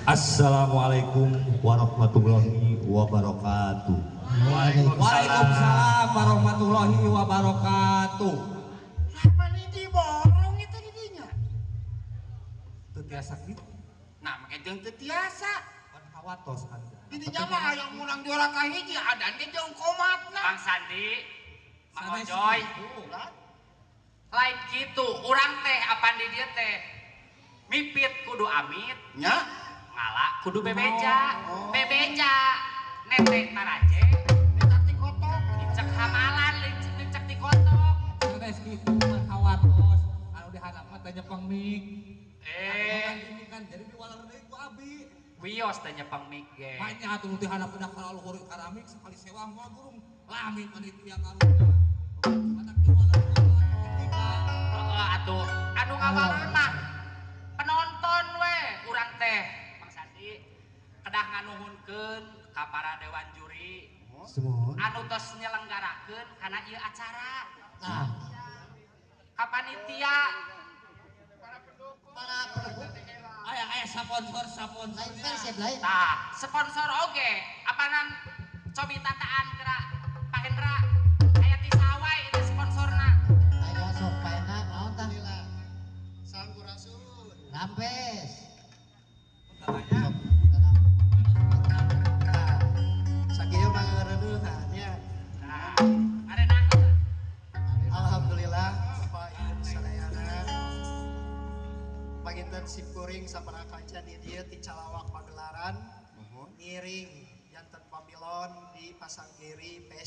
Assalamualaikum warahmatullahi wabarakatuh. Waalaikumsalam warahmatullahi wabarakatuh. Apa nih diborong itu di dinya? Teu tiasa kitu. Nah, make jeung teu tiasa. Pan kawatos anda. Di dinya mah hayang menang juara kahiji, adan ge jeung komatna. Bang Sandi, Mang Sanes Ojoy, kitu. Lain kitu, urang teh apan di dieu teh mipit kudu amit, Nya, ngala kudu bebeja, Oh. bebeja, nete taraje, dicak ti kotok. Dicek hamalan, dicek dicek di kotok. Sanes kitu pan kawatos. Anu dihandap mah teh nyepeng mik. Eh, Anu kan jadi diwaler deui ku abi. Wios teh nyepeng mik ge. Banyak atuh nu dihandap udah kalau luhur karamik sekali sewa moal burung. Lami panitia karunya. Matak diwaler ketika Heeh atuh, anu ngawaler mah penonton we urang teh. Mang Sandi kedah nganuhunkeun ka para dewan juri Sumuhun. Anu tos nyelenggarakeun kana ieu acara. Nah, Ka panitia. Para pendukung. Aya aya sponsor sponsor. Lain Persib lain. Tah, sponsor oge apanan cobi tataan gerak Pak Hendra, aya ti sawai itu sponsorna. Aya sok paena naon tah? Sampurasun. Rampes. Katanya Sok. Nah, sakieu mah ngareueuhan nya. Nah, arenaheun. Alhamdulillah, Bapak Ibu sadayana. Panginten simkuring sapara kanca di dieu ti Calawak Pagelaran ngiring janten pamilon di Pasanggiri PS.